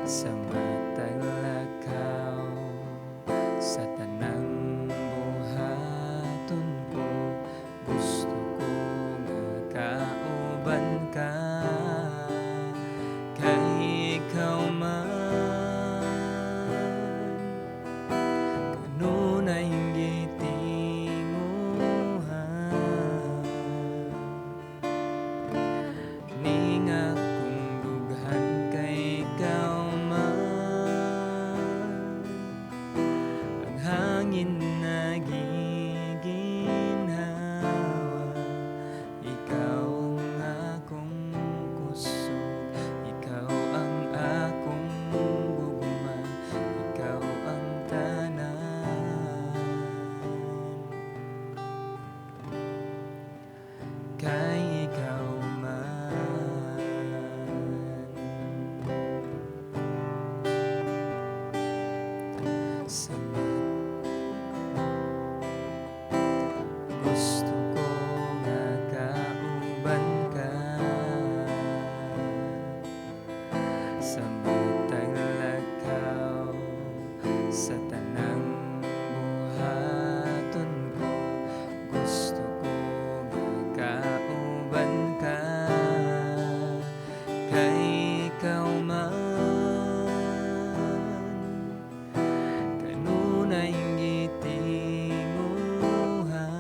Sa matag lakaw, sa tanang buhaton ko, gusto ko nga kauban ka, kay ikaw man kanunay gitinguha, ning akong dughan kay ikaw man ang hangin nagiginhawa. Ikaw ang akong kusog, ikaw ang akong gugma, ikaw ang tanan, kay ikaw man. Sa gusto ko nga kauban ka, sa matag lakaw, sa tanang buhaton ko, gusto ko nga kauban ka, kay ikaw man kanunay gitinguha,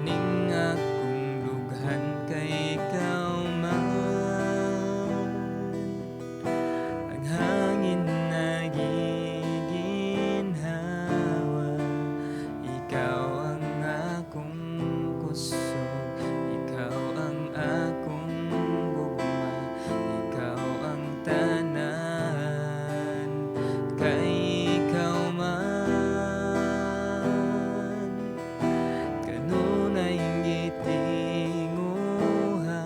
ning akong dughan kay ikaw man ang hangin nagiginhawa. Ikaw ang akong kusog, ikaw ang akong gugma, ikaw ang tanan, kay ikaw man kanunay gitinguha,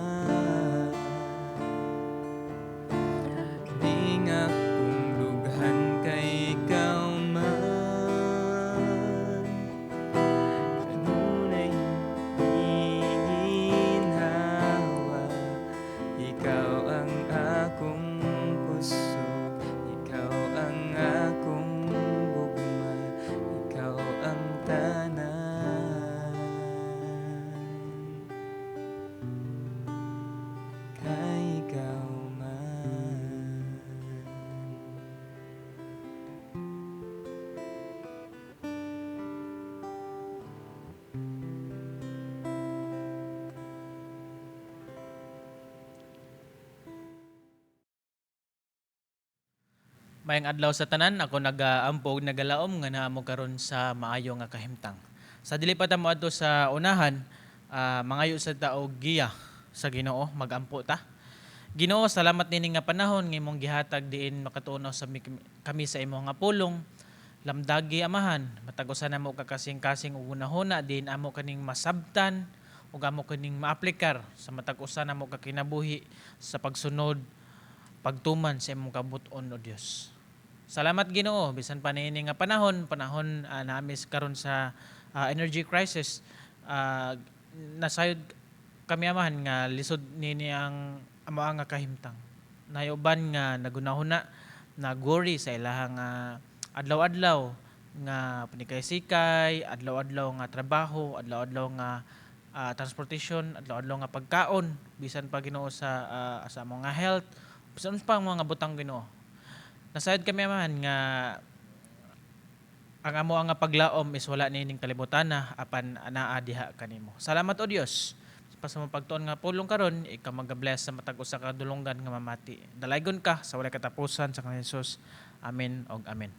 ning akong dughan kay ikaw man kanunay giginhawa. Ikaw ang akong kusog, ikaw ang akong gugma, ikaw ang tanan, kay ikaw man. Maayong adlaw sa tanan, ako nagaampo og nagalaom nga naa mo karon sa maayo nga kahimtang. Sa dili pa ta moadto sa unahan, mangayo sa ta og giya sa Ginoo, magampo ta. Ginoo, salamat nining nga panahon nga imong gihatag diin makatuon sa kami sa imong nga pulong. Lamdagi Amahan, matag usa namo ka kasing-kasing ug hunahuna diin amo kaning masabtan ug amo kaning maaplikar sa matag usa namo ka kinabuhi sa pagsunod, pagtuman sa imong kabut-on, o Dios. Salamat Ginoo, bisan pa niini nga panahon, naamis karon sa energy crisis, nasayod kami Amahan nga lisod nini ang amo nga kahimtang. Nayuban nga nagunahuna, nagworry sa ilahang adlaw-adlaw nga panikay-sikay, adlaw-adlaw nga trabaho, adlaw-adlaw nga transportation, adlaw-adlaw nga pagkaon, bisan pa Ginoo sa among nga health, bisan pa ang mga butang Ginoo. Nasayod kami Amahan nga ang amo nga paglaom is wala niining kalibutana apan anaa diha kanimo. Salamat o Dios. Pa sa mga pagtuon nga pulong karon, ikaw magabless sa matag usa ka dulonggan nga mamati. Dalaygon ka sa walay katapusan sa ngalan ni Jesus. Amen og amen.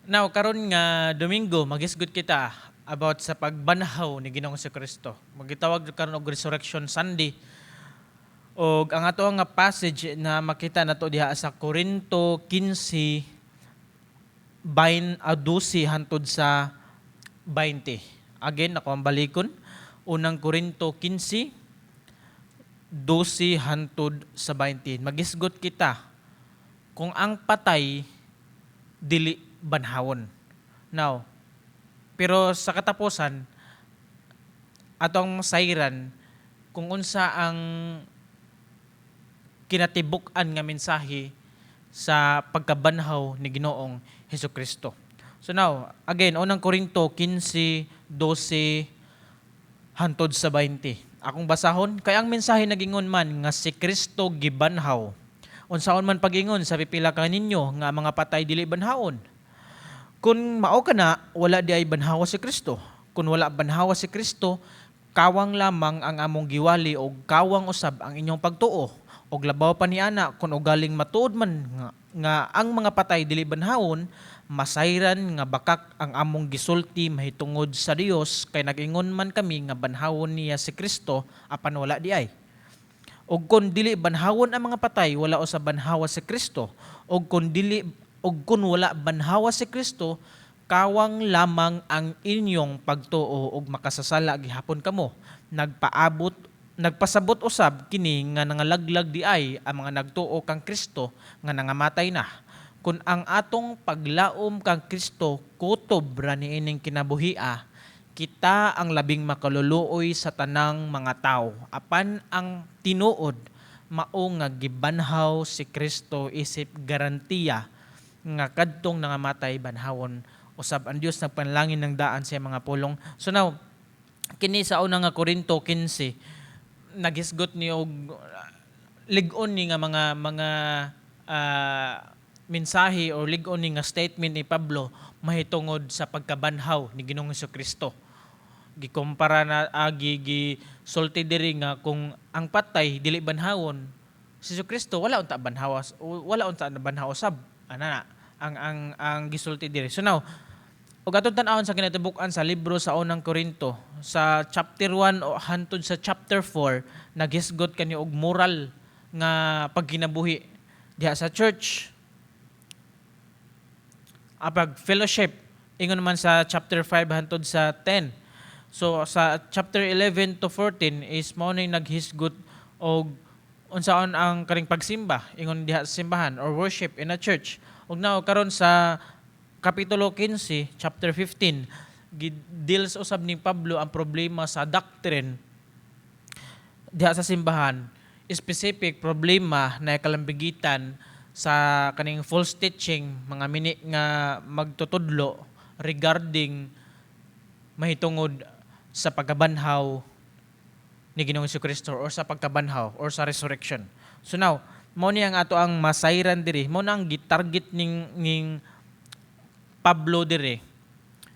Now karon nga Domingo magisgot kita about sa pagbanhaw ni Ginoong Kristo. Magitawag karon og Resurrection Sunday. Og ang ato nga passage na makita nato diha sa Korinto 15 bain 12 hantod sa 20. Again, ako ang balikon. Unang Korinto 15, 12 hantod sa 20. Magisgot kita kung ang patay dili banhawon. Now, pero sa katapusan, atong sayran kung unsa ang kinatibuk-an nga mensahe sa pagkabanhaw ni Ginoong Hesukristo. So now, again, Unang Korinto 15:12 hantod sa 20. Akong basahon, "Kay ang mensahe nagingon man nga si Kristo gibanhaw. Unsaon man pag-ingon sa pipila kaninyo nga ang mga patay dili banhawon? Kung mao kana, wala diay banhawa si Kristo. Kung wala banhawa si Kristo, kawang lamang ang among giwali og kawang usab ang inyong pagtuo. Og labaw pa niana, kung ugaling matuod man nga ang mga patay dili banhawon, masayran nga bakak ang among gisulti mahitungod sa Dios, kay nag-ingon man kami nga banhawon niya si Kristo apan wala diay. Og kung dili banhawon ang mga patay, wala usab banhawa si Kristo. Og kung wala banhawa si Kristo, kawang lamang ang inyong pagtuo ug makasasala gihapon kamo. Nagpasabot usab kini nga nangalaglag diay ang mga nagtuo kang Kristo nga nangamatay na. Kung ang atong paglaom kang Kristo kutob ra niining kinabuhia, kita ang labing makaluluoy sa tanang mga tao. Apan ang tinuod mao nga gibanhaw si Kristo isip garantiya nga kadtong nangamatay banhawon usab. Ang Dios nagpanalangin ng daan sa iyang mga pulong." So now, kini sa Una nga Korinto 15, naghisgot ni og lig-on ni nga mga mensahe or lig-on ni nga statement ni Pablo mahitungod sa pagkabanhaw ni Ginoong Kristo. Gikumpara na agi gi sulti diri nga kung ang patay dili banhawon, si Kristo wala unta banhawas, wala unta banhaw usab. Ana na ang gisulti diri. So now, ug atong tan-awon sa kinatibuk-an sa libro sa Unang Korinto sa chapter 1 o hantod sa chapter 4, naghisgot kani og moral nga pagkinabuhi diha sa church, apag fellowship, ingon man sa chapter 5 hantod sa 10. So sa chapter 11 to 14 is mao ning naghisgot og unsaon ang karing pagsimba ingon diha sa simbahan or worship in a church. Ug now karon sa kapitulo 15, chapter 15, deals usab ni Pablo ang problema sa doctrine diha sa simbahan, specific problema na kalambigitan sa kaning false teaching, mga mini nga magtutudlo regarding mahitungod sa pagkabanhaw ni Ginoong Kristo or sa pagkabanhaw or sa resurrection. So now, mao ni ang ato ang masayran diri, mao na ang gitarget ning Pablo diri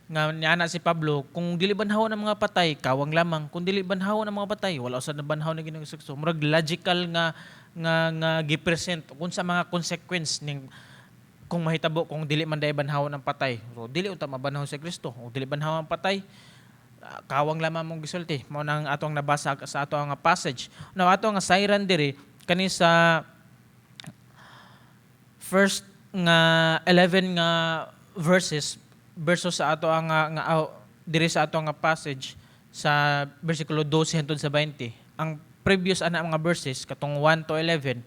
nga niana si Pablo, kung dili banhaw ang mga patay, kawang lamang. Kung dili banhaw ang mga patay, wala usab nabanhaw ni Ginoong Kristo. Murag logical nga gipresent kung sa mga consequence ning kung mahitabo kung dili man diay banhaw ang patay. So dili unta mabanhaw si Kristo. Kung dili banhaw ang patay, kawang lamang mong gisulti. Mao nang atong nabasa sa ato nga passage. Now, ato nga sayran diri kani sa first nga 11 nga verses versus sa ato ang nga, nga diri sa ato nga passage sa versikulo 12 hangtod sa 20. Ang previous ana mga verses, katong 1 to 11,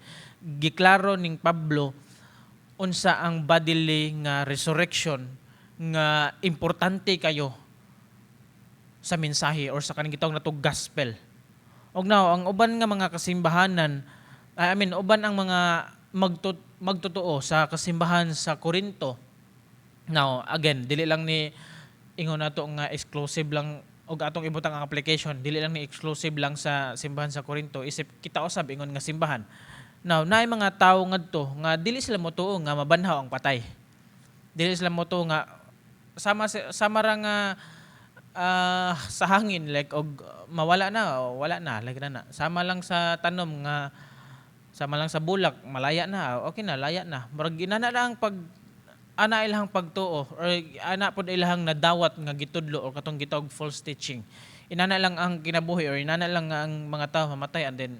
giklaro ning Pablo unsa ang bodily nga resurrection nga importante kayo sa mensahe or sa kaning gitawag nato gospel. Og now, ang uban nga mga kasimbahanan, I mean, uban ang mga magtotoo sa kasimbahan sa Korinto. Now, again, dili lang ni ingon nato nga exclusive lang og atong ibutang ang application, dili lang ni exclusive lang sa simbahan sa Korinto, isip kita usab ingon nga simbahan. Now, naay mga tawo ngadto nga dili sila motuo nga mabanhaw ang patay. Dili sila motuo nga sama ra nga sa hangin, like og mawala na, o wala na, like na na. Sama lang sa tanom nga sama lang sa bulak, malaya na, okay na, laya na. Murag inana lang pag ana ilahang pagtuo or ana pod ilahang nadawat nga gitudlo or katong gitawag false teaching. Inana lang ang kinabuhi or inana lang ang mga tao mamatay and then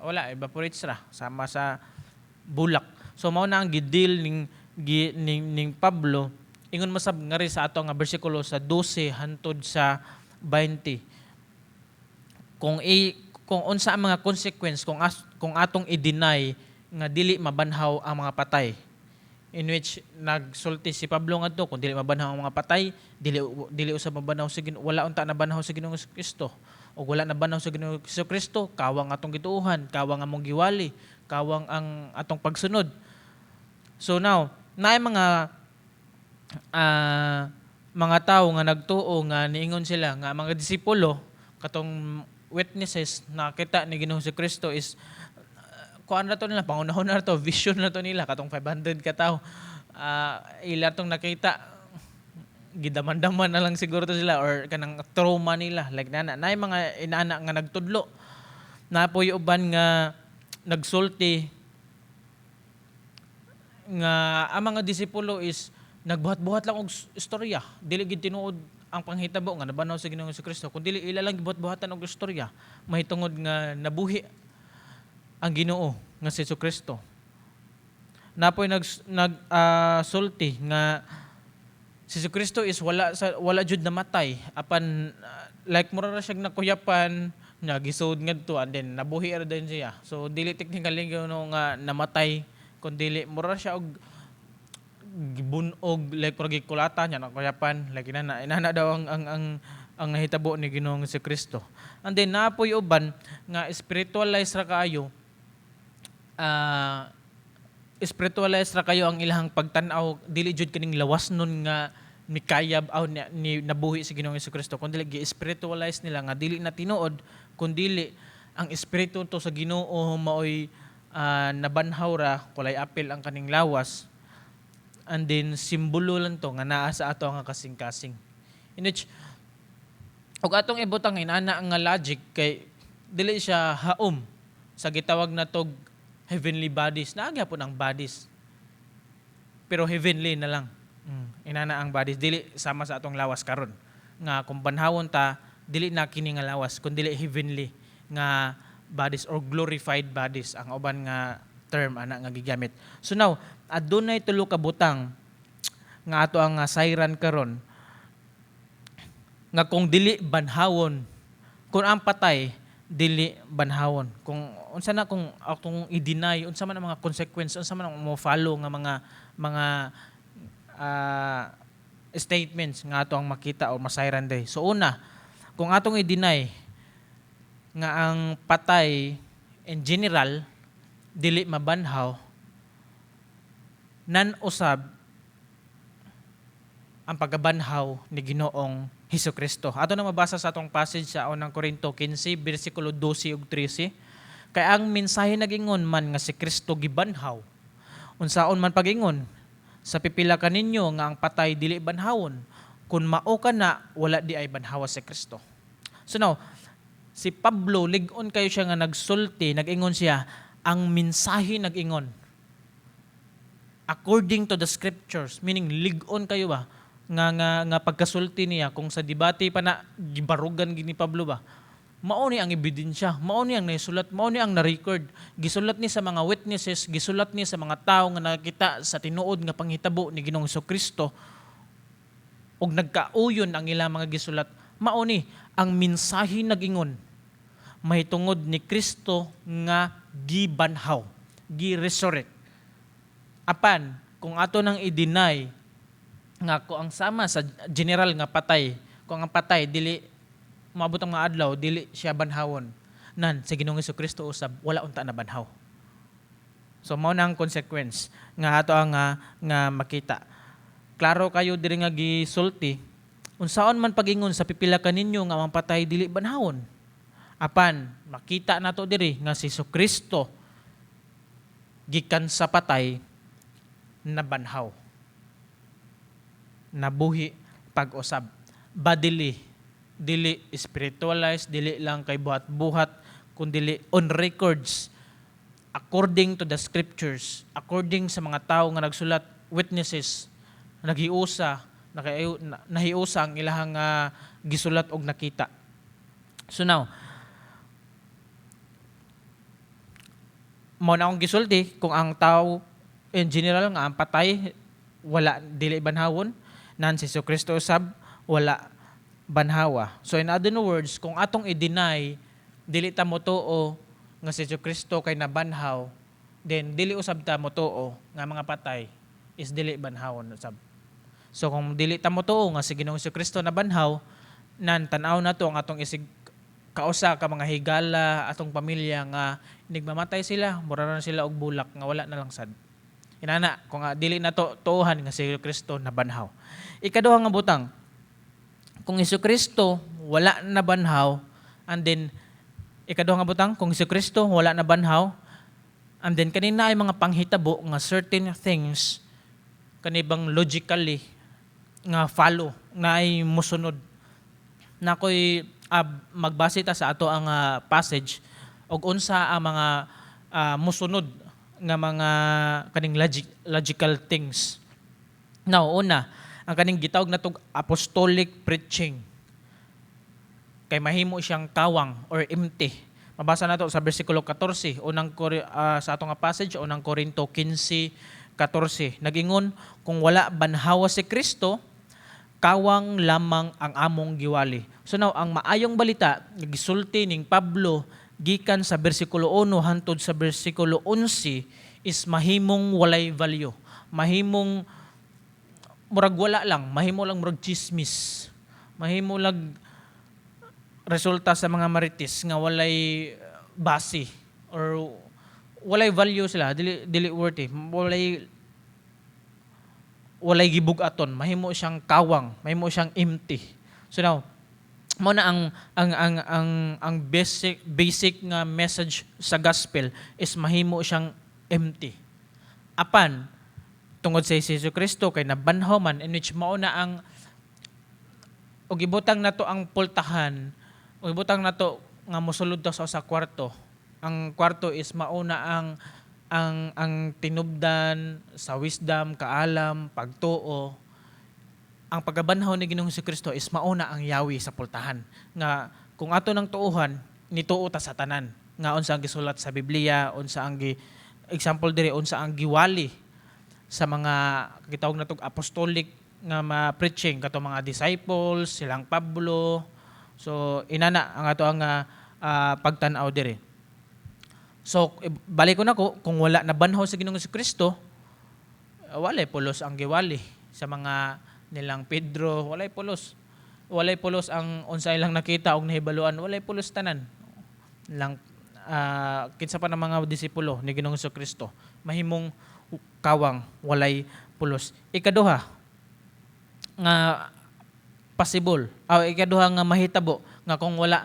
wala, evaporates ra sama sa bulak. So mao na ang gi-deal ning Pablo ingon masab ngari sa ato nga bersikulo sa 12 hantod sa 20. Kung unsa ang mga consequence kung atong i-deny nga dili mabanhaw ang mga patay, in which nagsulti si Pablo ngadto, kung dili mabanhaw ang mga patay, dili dili usab mabanhaw si Ginoo, wala unta nabanhaw si Ginoong Kristo. Ug wala nabanhaw sa Ginoong Kristo, kawang atong gituohan, kawang among giwali, kawang ang atong pagsunod. So now, naay mga tao nga nagtuo nga niingon sila nga mga disipulo, katong witnesses nakita ni Ginoong Kristo is kuan na to nila, pangunahon na to, vision na to nila, katong 500 ka tawo. Ila tong nakita, gidaman-daman na lang siguro to sila or kanang trauma nila, like nana naay mga inana nga nagtudlo. Napoy uban nga nagsulti nga ang mga disipulo is nagbuhat-buhat lang og istorya, dili gid tinuod ang panghitabo nga nabanhaw sa Ginoong Kristo, kun dili ila lang gibuhat-buhatan og istorya mahitungod nga nabuhi ang Ginoo nga si Kristo. Napoy nag nag sulti nga si Kristo is wala jud namatay, apan like mura ra siya nakuyapan nga gisud ngadto and then nabuhi ra din siya. So dili technically no nga namatay, kun dili mura siya og gibunog, like mura gikulata niya, nakuyapan, like inana inana daw ang nahitabo ni Ginoong si Kristo. And then napoy uban nga spiritualize ra kaayo, spiritualize ra kayo ang ilahang pagtan-aw, dili jud kining lawas nun nga mikayab aw ni nabuhi si Ginoong Kristo, kun dili gi-spiritualize nila nga dili na tinuod, kun dili ang espiritu to sa Ginoo maoy nabanhaw ra, kulay apil ang kaning lawas, and then simbolo lang to nga naa sa ato nga kasing-kasing. In which ug atong ibutang inana nga logic kay dili siya haom sa gitawag na tog heavenly bodies. Naa gyapon ang bodies, pero heavenly na lang. Inana ang bodies, dili sama sa atong lawas karon nga kung banhawon ta, dili na kini nga lawas, kun dili heavenly nga bodies or glorified bodies ang uban nga term ana nga gigamit. So now, adunay tulo ka butang nga ato ang sayran karon nga kung dili banhawon, kung ang patay dili banhawon, kung unsa na, kung atong i-deny, unsa man ang mga consequence, unsa man ang mo follow nga mga statements nga ato ang makita o masayran day. So una, kung atong i-deny nga ang patay in general dili mabanhaw, nan usab ang pagkabanhaw ni Ginoong Hesus Kristo. Ato na mabasa sa atong passage sa Unang Korinto 15 bersikulo 12 ug 13. Kay ang mensahe nagingon man nga si Kristo gibanhaw. Unsaon man pagingon sa pipila kaninyo nga ang patay dili banhawon? Kung mao ka na, wala di ay banhawa si Kristo. So now, si Pablo, lig-on kayo siya nga nagsulti, nag-ingon siya, ang mensahe nag-ingon. According to the scriptures, meaning lig-on kayo ba? Nga pagkasulti niya, kung sa debate pa na, gibarugan gini Pablo ba? Mao ni ang ebidensya, mao ni ang naisulat, mao ni ang na-record. Gisulat ni sa mga witnesses, gisulat ni sa mga tao nga nakita sa tinuod nga panghitabo ni Ginoong Kristo ug nagkauyon ang ilang mga gisulat. Mao ni ang mensahe nagingon mahitungod ni Kristo nga gibanhaw, gi-resurrect. Apan kung ato nang i-deny nga ko ang sama sa general nga patay, kung ang patay dili maabot ang mga adlaw dili siya banhawon, nan sa Ginoong Kristo usab wala unta na banhaw. So mao na ang consequence nga ato ang nga makita. Klaro kayo diri nga gisulti, unsaon man pagingon sa pipila kaninyo nga ang patay dili banhawon? Apan makita nato diri nga si Kristo gikan sa patay nabanhaw, nabuhi pag-usab. Bodily, dili spiritualized, dili lang kay buhat-buhat, kun dili on records according to the scriptures, according sa mga tao nga nagsulat, witnesses, naghiusa, nahiusa ang ilahang gisulat og nakita. So now, mao na akong gisulti, kung ang tao in general nga ang patay wala dili banhawon, nan si Kristo usab wala banhawa. So in other words, kung atong i-deny, dili ta motuo nga si Kristo kay nabanhaw, then dili usab ta motuo nga mga patay is dili banhawon usab. So kung dili ta motuo nga si Ginoong Kristo nabanhaw, nan tan-aw nato ang atong isig Kausa ka mga higala atong pamilya nga nigmamatay sila, mura na sila og bulak nga wala na lang sad. Inana kung dili na to tuohan nga si Kristo nabanhaw. Ikaduha nga butang, kung Hesus Kristo wala nabanhaw, and then ikaduha nga butang, kung Hesus Kristo wala nabanhaw, and then kanina ay mga panghitabo nga certain things kanibang logically nga follow na ay musunod na ko'y magbase ta sa ato ang passage og unsa ang mga musunod nga mga kaning logical things. Now, una, ang kaning gitawag natog apostolic preaching kay mahimo siyang kawang or empty. Mabasa nato sa bersikulo 14, sa atong nga passage, Unang Korinto 15:14. Nagingon, "Kung wala banhawa si Kristo, kawang lamang ang among giwali." So now, ang maayong balita, gisulti ning Pablo gikan sa bersikulo 1 hantod sa bersikulo 11 is mahimong walay value. Mahimong murag wala lang, mahimo lang murag chismis. Mahimo lang resulta sa mga marites nga walay base or walay value sila, dili dili worthy, walay walay gibug-aton, mahimo siyang kawang, mahimo siyang empty. So now, mo na ang basic basic nga message sa gospel is mahimo siyang empty. Apan tungod sa Hesus Kristo kay nabanhaw man, in which mao na ang og ibutang nato ang pultahan, ug ibutang nato nga mosulod ta sa usa kwarto. Ang kwarto is mauna ang tinubdan sa wisdom, kaalam, pagtuo. Ang pagkabanhaw ni Ginoong Kristo is mauna ang yawi sa pultahan. Nga kung ato nang tuuhan, nituo ta sa tanan nga unsa ang gisulat sa Biblia, unsa ang gi example diri, unsa ang giwali sa mga gitawag natog apostolic nga ma preaching kato mga disciples, silang Pablo. So inana ang ato ang pagtan-aw diri. So balik ko nako, kung wala nabanhaw sa Ginoong Kristo, walay pulos ang giwali sa mga nilang Pedro, walay pulos. Walay pulos ang unsa ilang nakita og nahibaluan, walay pulos tanan. Lang kinsa pa ng mga disipulo ni Ginoong Kristo, mahimong kawang, walay pulos. Ikaduha nga possible, ikaduha nga mahitabo nga kung wala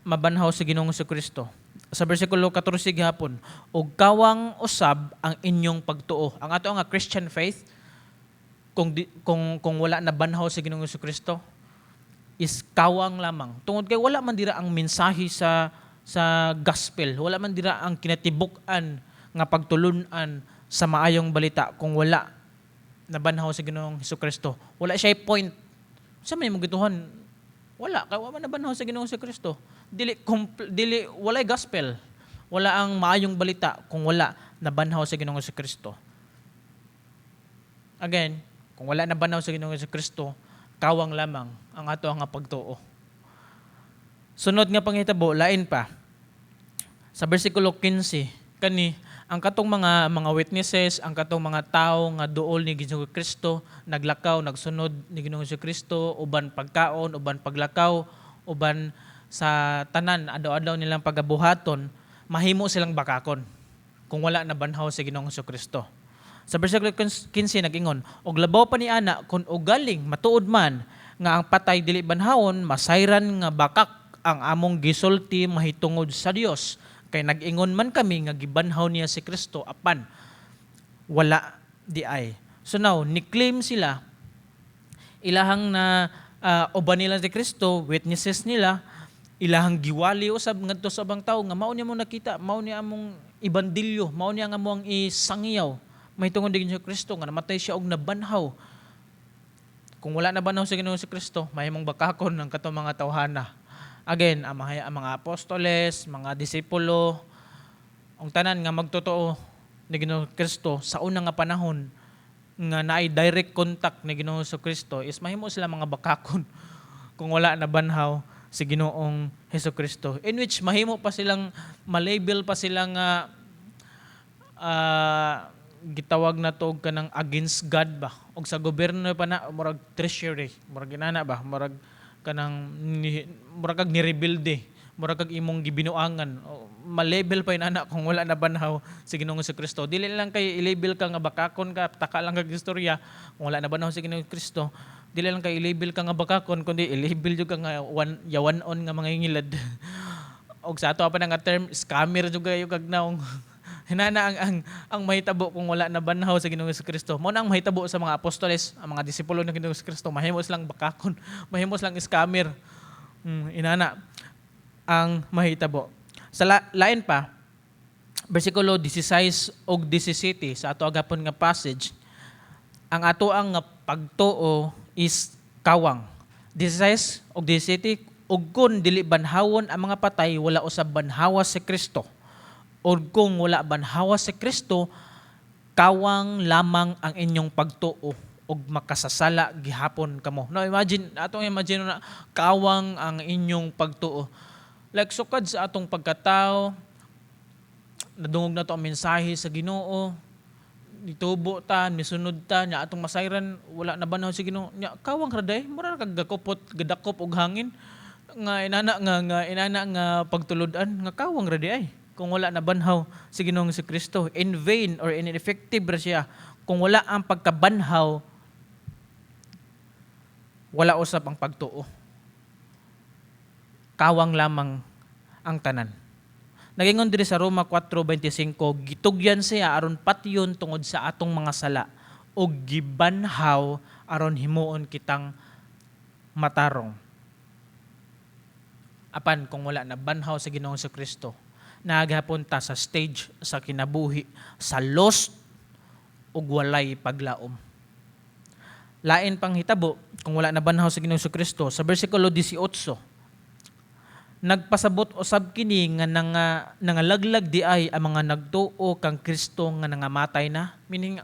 mabanhaw si Ginoong Kristo. Sa bersikulo 14 gihapon, "Ug kawang usab ang inyong pagtuo." Ang ato nga Christian faith kung wala nabanhaw si Ginoong Kristo is kawang lamang. Tungod kay wala man dira ang mensahe sa gospel, wala man dira ang kinatibuk-an nga pagtulun-an sa maayong balita kung wala nabanhaw si Ginoong Kristo. Wala siya point. Sa may mong gituhan, wala kay wa man nabanhaw sa Ginoong Kristo. Dili walay gospel. Wala ang maayong balita kung wala nabanhaw sa Ginoong Kristo. Again, kung wala nabanhaw sa Ginoong Kristo, kawang lamang ang ato ang pagtuo. Sunod nga panghitabo, lain pa. Sa bersikulo 15, kani ang katong mga witnesses, ang katong mga tao nga duol ni Ginoong Kristo, naglakaw, nagsunod ni Ginoong Kristo, uban pagkaon, uban paglakaw, uban sa tanan adlaw-adlaw nilang pagabuhaton, mahimo silang bakakon kung wala nabanhaw si Ginoong Kristo. Sa bersikulo 15 nag-ingon, "Og labaw pa ni ana, kung ugaling matuod man nga ang patay dili banhawon, masayran nga bakak ang among gisulti mahitungod sa Dios. Kay nag-ingon man kami nga gibanhaw niya si Kristo apan wala di ay." So now, ni-claim sila ilahang na uban nila si Kristo, witnesses nila, ilahang giwali usab ngadto sa ubang tawo nga mao niya mo nakita, mao niya among ibandilyo, mao niya nga among isangyaw mahitungod ni Kristo nga namatay siya og nabanhaw. Kung wala nabanhaw sa Ginoong Kristo, mahimong bakakon ng katong mga tawhana. Again, ang mga apostoles, mga disipulo, ang tanan nga magtotoo ni Ginoong Kristo sa unang nga panahon nga naay direct contact ni Ginoong Kristo is mahimo sila mga bakakon kung wala nabanhaw si Ginoong Hesus Kristo. In which mahimo pa silang malabel pa sila nga gitawag na to og kanang against God ba, og sa gobyerno pa na murag treasury, murag inana ba, murag kanang ni, murag kag nirebelde. Mura kag imong gibinuangan. O, ma-label pa yun, anak, kung wala na banhaw si Ginoong Kristo. Dili lang kay i-label ka nga bakakon ka, taka lang kag istorya kung wala na banhaw si Ginoong Kristo. Dili lang kay i-label ka nga bakakon, kundi i-label jud ka nga one, yawan-on nga mga ingilad. Og sa ato pa na nga term, scammer jud kayo kag naong. Hinana ang mahitabo kung wala na banhaw sa Ginoong Kristo. Mao na ang mahitabo sa mga apostoles, ang mga disipulo ng Ginoong Kristo, mahimo silang bakakon, mahimo silang scammer. Inana ang mahitabo. Sa lain pa, versikulo 16 ug 17 sa ato agapon nga passage, ang ato ang nga pagtuo is kawang. 16 ug 17, "Ug kun dili banhawon ang mga patay, wala usab banhawa si Kristo. Ug kung wala banhawa si Kristo, kawang lamang ang inyong pagtuo ug makasasala gihapon kamo." Now imagine, atong imagine na kawang ang inyong pagtuo. Like sukad sa atong pagkatao, nadungog na to ang mensahe sa Ginoo, nitubo ta, misunod ta, nya atong masayran wala na banhaw si Ginoo. Nya kawang ra day, mura ra kag gakupot, gadakop og hangin nga inana nga pagtulud-an nga kawang ra di ay kung wala na banhaw si Ginoong si Kristo. In vain or ineffective ra siya kung wala ang pagkabanhaw, wala usab ang pagtuo, kawang lamang ang tanan. Nagingon diri sa Roma 4:25, "Gitugyan siya aron patyon tungod sa atong mga sala ug gibanhaw aron himuon kitang matarong." Apan kung wala na banhaw sa Ginoong Kristo, naghapon ta sa stage sa kinabuhi sa lost ug walay paglaom. Lain pang hitabo kung wala na banhaw sa Ginoong Kristo sa bersikulo 18, "Nagpasabot usab kini nga nangalaglag di ay ang mga nagtuo kang Kristo nga nangamatay na." Meaning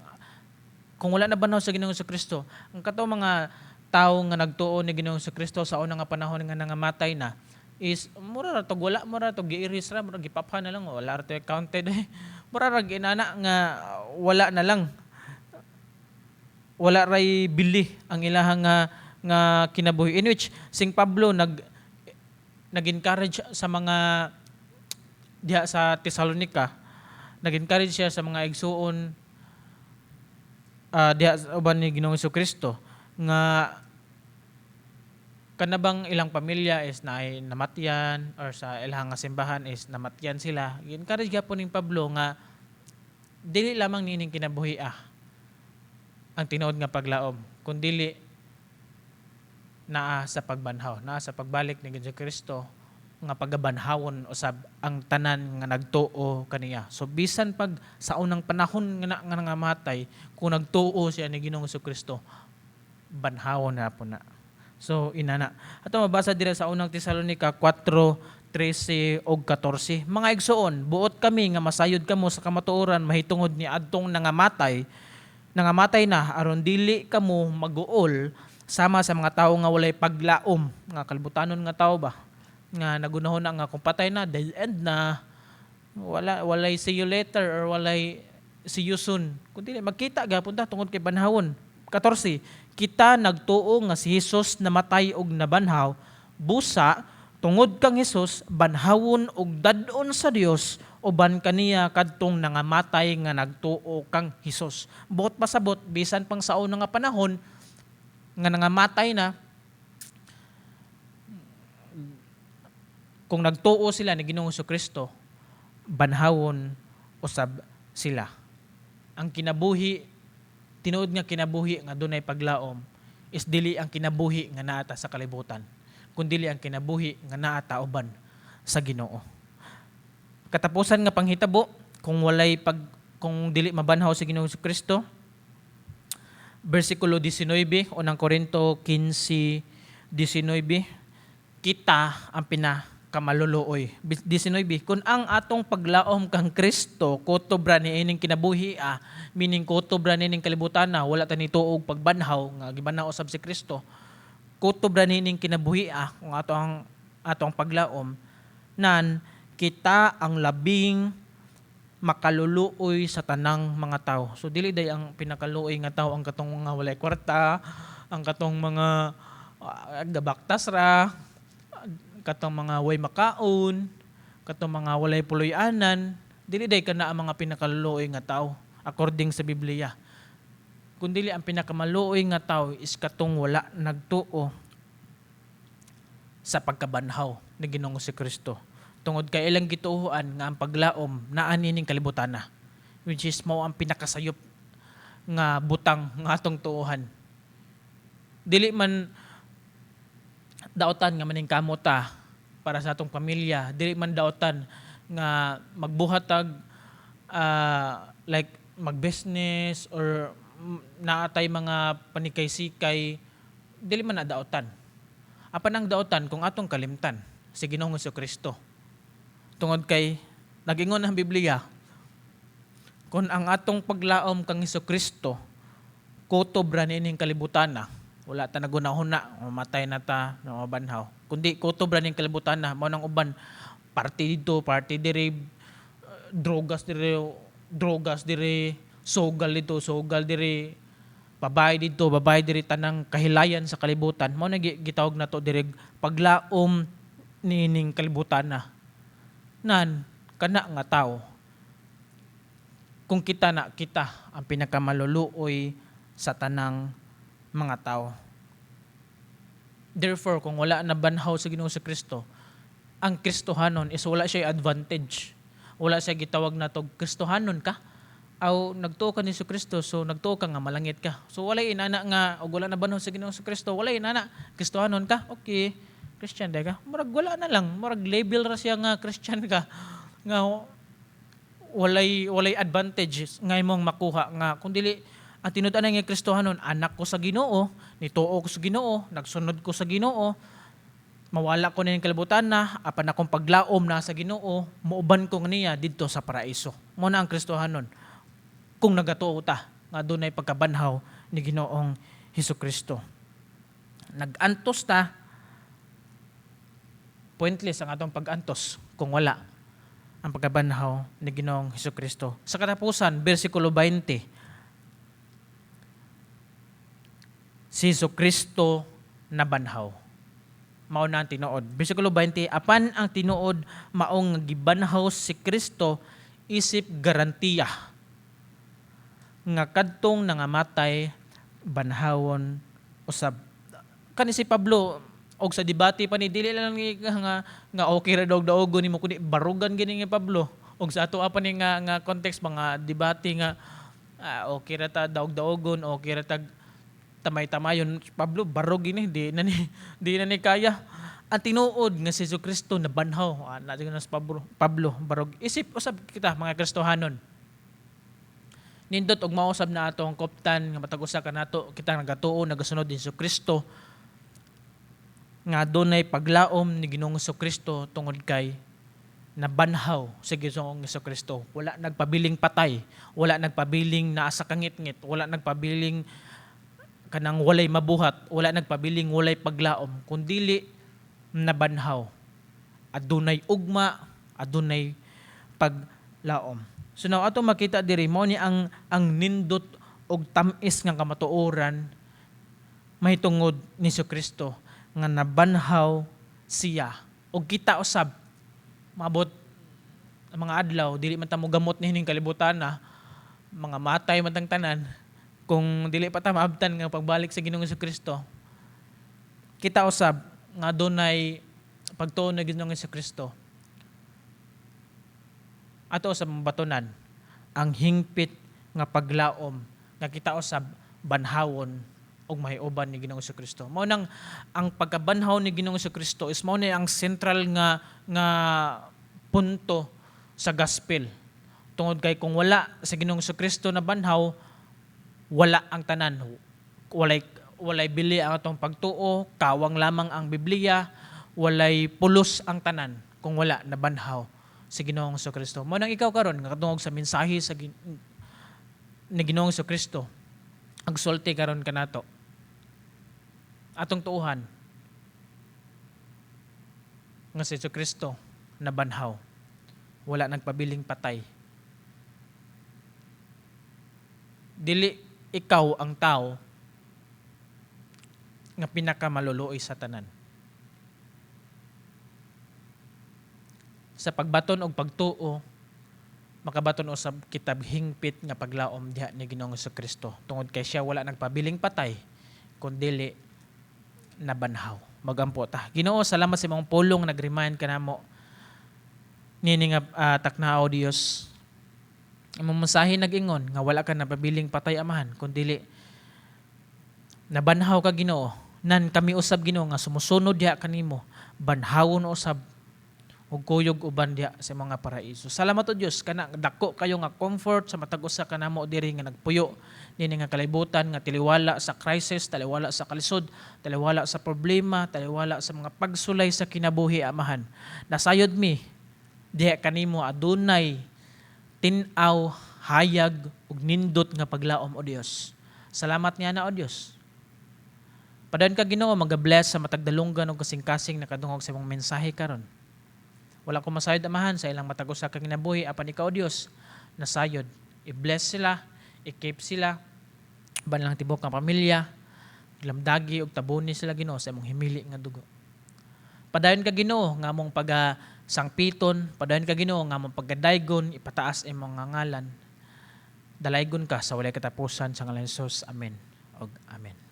kung wala na banhaw sa Ginoong Kristo, ang kato mga tawo nga nagtuo ni Ginoong Kristo sa unang nga panahon nga nangamatay na is mura ra tog wala, mura ra tog gi-erase ra, mura gipapha na lang, wala ra to counted eh. Mura ra inana nga wala na lang, wala ray bili ang ilahang nga kinabuhi, in which Sing Pablo nag-encourage sa mga diha sa Tesalonica, nag-encourage siya sa mga igsuon diha sa uban ni Ginoong Kristo nga kanabang ilang pamilya is naay namatyan or sa ilang nga simbahan is namatyan sila. Gi-encourage gyapon ning Pablo nga dili lamang niining kinabuhi ang tinuod nga paglaom, kundili naa sa pagbanhaw, naa sa pagbalik ni Ginoong Kristo nga pagabanhawon usab ang tanan nga nagtuo kaniya. So bisan pag sa unang panahon nga, na, nga nangamatay, kung nagtuo siya ni Ginoong Kristo, banhawon na po na. So inana. Ato mabasa dira sa Unang Tesalonica 4:13 og 14. "Mga igsoon, buot kami nga masayod kamo sa kamatuoran mahitungod ni adtong nangamatay, nangamatay na, aron dili kamo maguol sama sa mga tawo nga walay paglaom," nga kalbutanon nga tawo ba nga nagunahon na nga kung patay na, dead end na, wala, walay see you later or walay see you soon, kundi magkita gapon ta tungod kay banhawon. 14, "Kita nagtuo nga si Hesus namatay og nabanhaw, busa tungod kang Hesus banhawon og dad-on sa Dios uban kaniya kadtong nangamatay nga nagtuo kang Hesus." Buot pasabot, bisan pang sa una nga panahon nga nangamatay na, kung nagtuo sila ni Ginoong Kristo, banhawon usab sila. Ang kinabuhi, tinuod nga kinabuhi nga dunay paglaom is dili ang kinabuhi nga naata sa kalibutan, kundili ang kinabuhi nga naata uban sa Ginoo. Katapusan nga panghitabo kung dili mabanhaw si Ginoong Kristo, versikulo 19, Unang Korinto 15:19, kita ang pinakamaluluoy. 19, "Kung ang atong paglaom kang Kristo kutob ra niining kinabuhi, meaning kutob ra niining kalibutan na wala ta nituo og pagbanhaw nga gibanhaw usab si Kristo, kutob ra niining kinabuhi kung ato ang paglaom, nan kita ang labing makaluluoy sa tanang mga tao." So dili day ang pinakaluoy nga tao ang katong mga walay kwarta, ang katong mga gabaktas ra. Katong mga way makaon, katong mga walay puloy-anan, dili day kana ang mga pinakaluluoy nga tao according sa Biblia. Kundi ang pinakamaluoy nga tao is katong wala nagtuo sa pagkabanhaw ni Ginoong Kristo. Tungod kay ilang gituohan nga ang paglaom naa nining kalibutana, which is mao ang pinakasayop nga butang nga atong tuohan. Dili man daotan nga maningkamot ta para sa atong pamilya, dili man daotan nga magbuhat tag like mag-business or naa tay mga panikay-sikay, dili man na daotan. Apan ang daotan kung atong kalimtan si Ginoong Kristo. Tungod kay nagingon ang Biblia, kung ang atong paglaom kang Kristo kutob ra niining kalibutan na, wala ta nagunahuna, mamatay na ta, mabanhaw. Kundi kutob ra ning kalibutan na, mao nang uban party dito, party diri, drogas diri, sugal dito, sugal diri, babae dito, babae diri, tanang kahilayan sa kalibutan. Mao na gitawag nato diri paglaom niining kalibutan na. Nan kana nga tao, kung kita na kita ang pinakamaluluoy sa tanang mga tao. Therefore, kung wala na banhaw sa Ginoo sa Kristo, ang Kristohanon is wala siya advantage. Wala siya gitawag na tog Kristohanon ka. Aw nagtuo ka ni Kristo, so nagtuo ka nga malangit ka. So wala inana nga og wala na banhaw sa Ginoo sa Kristo, wala inana Kristohanon ka. Okay, Christian day ka. Murag wala na lang, murag label ra siya nga Christian ka. Nga walay advantage nga imong makuha nga kung dili ang tinud-an nga Kristohanon, anak ko sa Ginoo, nituo ko sa Ginoo, nagsunod ko sa Ginoo, mawala ko ning kalibutan na, apan akong paglaom na sa Ginoo, muuban ko niya didto sa paraiso. Mo na ang Kristohanon. Kung nagatuo ta nga dunay pagkabanhaw ni Ginoong Hesukristo. Nag-antos ta, pointless ang atong pag-antos kung wala ang pagkabanhaw ni Ginoong Hesukristo. Sa katapusan, versikulo 20, si Hesukristo nabanhaw. Mao na ang tinuod. Versikulo 20, apan ang tinuod maong gibanhaw si Kristo isip garantiya nga kadtong nangamatay banhawon usab. Kani si Pablo og sa debate pa ni, dili lang ni nga nga okay ra daw daogon nimo, kundi barugan gini ni Pablo. Og sa ato pa ni nga context mga debate nga okay ra ta daog-daogon, okay ra tag tamay-tamayon, Pablo barog gini, di na ni kaya. Ang tinuod nga si Jesucristo nabanhaw, na si Pablo barog. Isip usab kita mga Kristohanon. Nindot og mausab na ato ang koptan nga matag usa ka nato kita nagatuo, nagasunod ni Jesucristo, nga dunay paglaom ni Ginoong Jesucristo tungod kay nabanhaw si Ginoong Jesucristo. Wala nagpabiling patay, wala nagpabiling naa sa kangitngit, wala nagpabiling kanang walay mabuhat, wala nagpabiling walay paglaom, kundili nabanhaw. Adunay ugma, adunay paglaom. So now ato makita diri mao ni ang nindot og tam-is nga kamatuoran mahitungod ni Kristo nga nabanhaw siya. Og kita usab maabot ang mga adlaw, dili man ta mo gamot niining kalibutan na mga matay man tang tanan kung dili pa ta maabtan nga pagbalik sa Ginoong Kristo. Kita usab nga dunay pagtuo na Ginoong Kristo, ato sa mabatonan ang hingpit nga paglaom nga kita usab banhawon og mahiuban ni Ginoong Kristo. Mao nang ang pagkabanhaw ni Ginoong Kristo is mao ni ang central nga punto sa gospel. Tungod kay kung wala sa Ginoong Kristo na banhaw, wala ang tanan. Walay bili ang atong pagtuo, kawang lamang ang Biblia, walay pulos ang tanan kung wala nabanhaw si Ginoong Kristo. Mao nang ikaw karon nga kadungog sa mensahe sa ni Ginoong Kristo, agsulti karon kanato. Atong tuuhan nga si Kristo nabanhaw. Wala nagpabiling patay. Dili ikaw ang tao nga pinakamaluluoy sa tanan. Sa pagbaton og pagtuo, makabaton usab kita hingpit nga paglaom diha ni Ginoong Kristo tungod kay siya wala nagpabiling patay kundili nabanhaw. Magampo ta. Ginoo, salamat sa imong pulong, nag-remind ka namo nini nga taknao, Dios. Imong mensahe nag-ingon nga wala ka napabiling patay, Amahan, kundili nabanhaw ka, Ginoo. Nan kami usab, Ginoo, nga sumusunod diha kanimo, banhawon usab ug kuyog uban diha sa mga paraiso. Salamat o Dios, kana dako kayo nga comfort sa matag usa kanamo diri nga nagpuyo nini nga kalibutan nga taliwala sa crisis, taliwala sa kalisod, taliwala sa problema, taliwala sa mga pagsulay sa kinabuhi, Amahan. Nasayod mi diha kanimo adunay tin-aw, hayag ug nindot nga paglaom, o Dios. Salamat niya na, o Dios. Padayon ka, Ginoo, maga-bless sa matag dalunggan ug kasing-kasing nakadungog sa imong mensahe karon. Wala ko masayod, Amahan, sa ilang matag usa ka kinabuhi apan ikaw, Dios, nasayod. I-bless sila, i-keep sila, uban lang tibok nga pamilya, lamdagi ug tabuni sila, Ginoo, sa imong himili nga dugo. Padayon ka, Ginoo, nga among pag sangpiton, padayon ka, Ginoo, nga among pagdaygon, ipataas imong nga ngalan. Dalaygon ka sa walay katapusan sa ngalan ni Jesus. Amen. Og amen.